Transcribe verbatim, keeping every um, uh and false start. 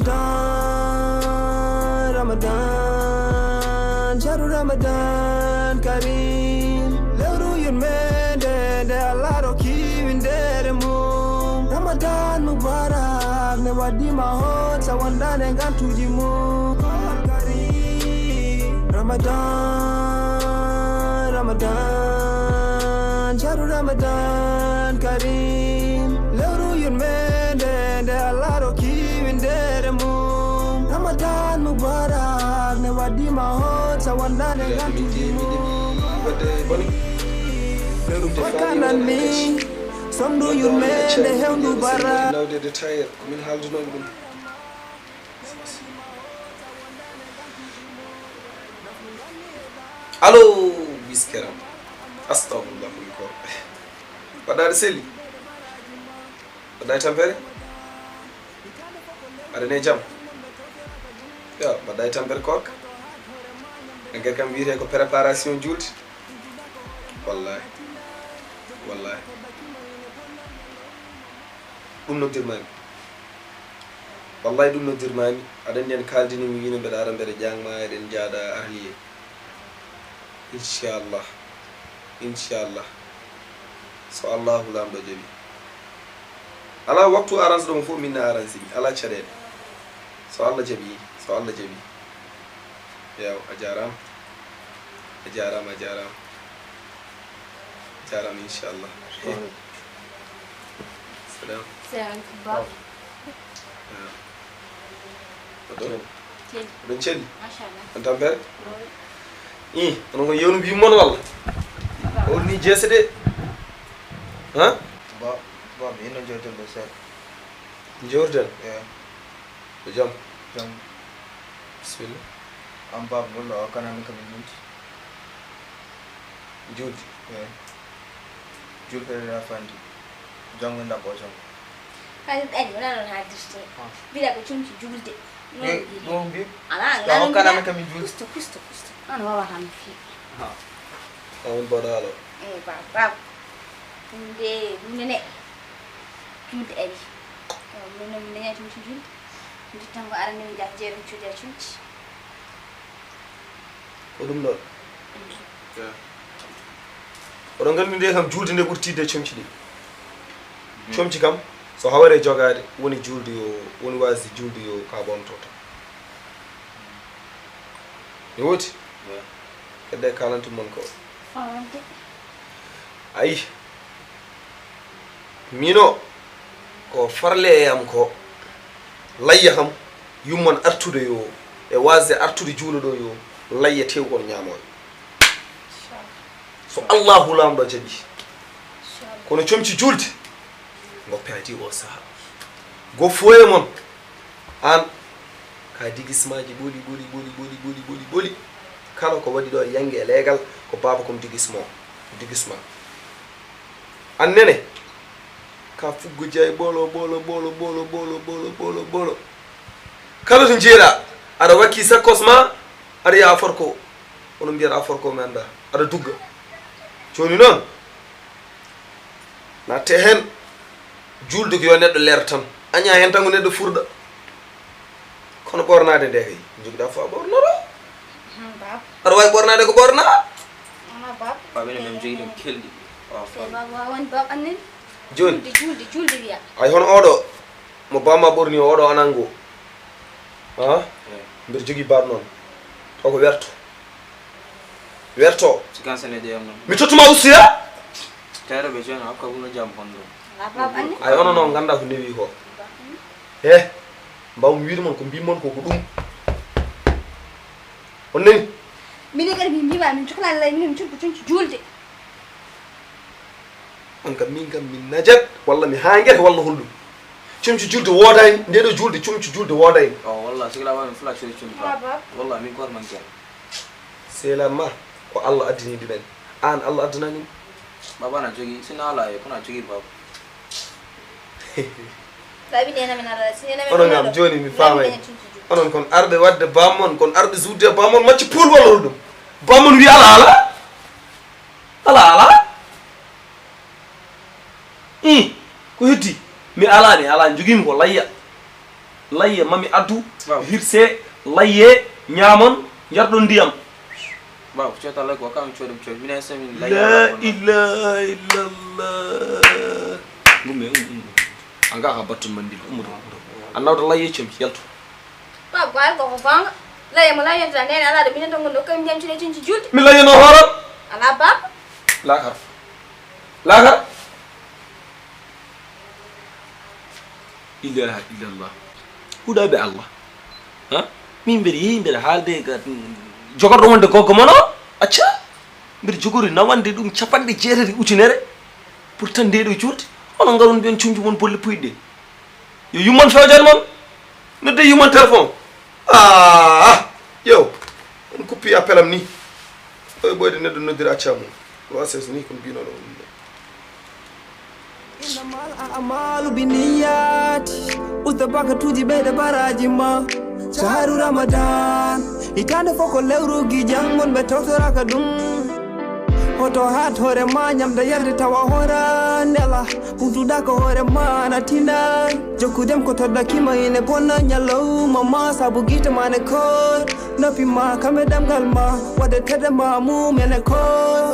Ramadan, Ramadan, shahru Ramadan Kareem. Lewru yurmeende nde Allah rokki winndere mum. Ramadan Mubarak, nde waɗɗii ma hoot sa wondaani e ngantuuji mum. Ramadan, Ramadan, shahru Ramadan Kareem. Lewru yurmeende nde Allah rokki winndere mum. Ramadan Mubarak, nde waɗɗii ma hoot sa wondaani e ngantuuji mum. Lewru ko kananmi, somndu yurmeende hewndu bara. Nawde de tailleur, ko min haaldunooɓe ɗum. Allo, biskeram. Astagfirullah, ko mi ko. Mbaɗɗa aɗa selli? Mbaɗɗa e tampere? Aɗa ne jam? Yo, mbaɗɗa e tampere koorka? Engrais kam wiyetee ko préparation juulde. Wallahi. Wallahi. Ɗum noddirmaami. Wallahi ɗum noddirmaami. Aɗa anndi en kaaldini mi wiino mbeɗa ara mbeɗa ƴaŋma eɗen njaada arliye. Inchallah. Inchallah. So Allahu Laamɗo jaɓi. Alaa waktu arans ɗo mo fof min na aransi mi. Alaa caɗeele. So Allah jaɓi. So Allah jaɓi. Yaw, a jaaraama. A jaaraama, a jaaraama. A jaaraama, inchallah. Salam. Salam. Ba. Oɗon? Celi. Oɗon celi? Machallah. On tampere? Wi. Ih, onon ko yewnu mbiyu mon walla? Ba. On ni jeese de. Ha? Ba, ba, mi ino jooɗi ɗo seeɗa. Jooɗi ɗo? Eeyi. Ko jam? Jam. Bisimilla. An baaba, walla o kanani kam e juulde? Juulde? Eeyi. Juulde ɗa fandi. Janngo e ɗaɓɓo janngo. Kadi ɗaɗi, wona noon haaldirte. Ah. Mbiɗa ko comci juulde. Noon Eh, mbiɗa. Ɗum mbiɗa. Alaa, Yo o kanani kam e juulde. Kusto, kusto, kusto. Noon wawata mi fii. Ah. On baɗaalo. Eeyi, baaba, baaba. Ɗum de, ɗum ne neɗɗo. Juulde ari. Eeyi, ɗum ne mi neña comci juulde. Ndittango arande mi jaha jeeɗo mi cooda comci. Ko ɗum ɗon? Oɗon nganndi nde kam juulde nde ɓuri tiiɗde e comci ɗi. Comci kam, so hawre jogaade, woni juulde yo, woni waasde juulde yo ka bonto tan. Mi wooti? Kedde kalantu mon ko. Fawande. Ayi. Mino, ko farle e am ko, layya kam, yummon artude yo, e waasde artude juulo ɗo yo, layya tew kon ñaamoon. So Allahu Laamɗo jaɓi. Kono comci juulde, ngoppe adii o saha. Go foye mon, Aan, ka digismaaji ɓoli, ɓoli, ɓoli, ɓoli, ɓoli, ɓoli, ɓoli. Kala ko waɗi ɗo yannge e leegal, ko baaba kom digismo, digisma. Aan nene, ka fuggo jaay ɓolo, ɓolo, ɓolo, ɓolo, ɓolo, ɓolo, ɓolo, ɓolo. Kala to njeeɗa, aɗa wakki sakkos ma, aɗa yaha forko. Onon mbiyata forko mi annda. Aɗa dugga. Jooni noon, natte heen. Juulde ko yo neɗɗo leer tan. Aña heen tan ko neɗɗo furɗa. Kono ɓoornaade nde kay, njogiɗa fof a ɓoornoro. Hmm, baaba. Aɗa waawi ɓoornaade ko ɓoorna. Ah, baaba. Baaba, enen men jogi ɗum kelɗi. Waaw, sey baaba, waawa woni baaba annen. Jooni. Juulde, juulde, juulde wiya. Ay, hono oɗo, mo baaba ma ɓorni o, oɗo anango. Ah? Eh. Mbeɗa jogii baaba noon. Taw ko werto. Werto. Si kan sene ƴeewam noon. Mi tottuma ustiya? Teere ɓe jooni, hokka ɗum no jam bonɗo. Ala baaba anni. Ay, onon noon ngannda ko newi ko. He, mbawmi wiide mon ko mbiimi mon ko ko ɗum. On nani? Minen kadi min mbiima min cukalaa lay, minen min cuɗi ko comci juulde. On kam, min kam, min najat, walla mi haanget, walla holɗum. Comci juulde woodaani, nde ɗo juulde, comci juulde woodaani. O, walla, sigi laa waɗi fula comci juulde. Ala baaba. Walla, min goto man ken. Sehil am ma, ko Allah addani ɗumen. Aan, Allah addanani mo. Baaba na jogii, si na alaa e, kono a jogii baaba. Sa wiɗi en amin alaa, si en amin Onon alaa am, ɗo, jooni mi min faamay. Min comci juulde. Onon kon arɓe waɗde bammon, kon arɓe suude bammon, macci pool walla holɗum. Bammon wi alaa, alaa. Alaa, alaa. Ih, ko heddi? Mi alaa, mi alaa, njogiimi ko layya. Layye mami addu. Waaw. Hirse, layye, ñaamon, njarɗon ndiyam. Waaw, coota lay ko kam coodum cood. Mina semin lay. La ilaha illallah. Gumme, um, um. Anga ha battun mandil, umudo, umudo. Annawda layye cem, yaltu. Pap, ko ay ko ko fanga. Laye mo laye ta nene ala de minen to ngondo kam jam cine cinci julde. Mi layye no horam. Ala pap. Lakar. Lakar. Ilaha illallah. Huɗaɓe Allah. Ha? Min mbeɗa yehi mbeɗa haalde ga jogorɗo wonde goggo mon o. Acca. Mbeɗa jogori nawande ɗum capanɗe jeetati ujunere. Pourtant nde ɗo julde. Onon ngaron mbiyon cumji mon bolle puyɗe. Yo yumman fewjan mon. Nodde yumman téléphone. Ah, yo. On kuppi appel am ni. Ɗo e ɓoyde neɗɗo noddira acca mum. Ɗo ases ni kon mbinoɗo on ɗum. إنما الأعمال بالنيات. Usta bakatuuji ɓeyde baraaji ma. Shahru Ramadan. Hitaande fof ko lewru gijang mon ɓe tawtoraka ɗum. Hoto haat hoore ma ñamde yarde tawa hoora nela. Huntuɗa ko hoore ma ana tina. Jokkudem ko toddakima ine bonna ñalawma ma sabu gite ma ne koor. Noppi ma kamɓe ɗemgal ma. Waɗde tedde ma mum ene koor.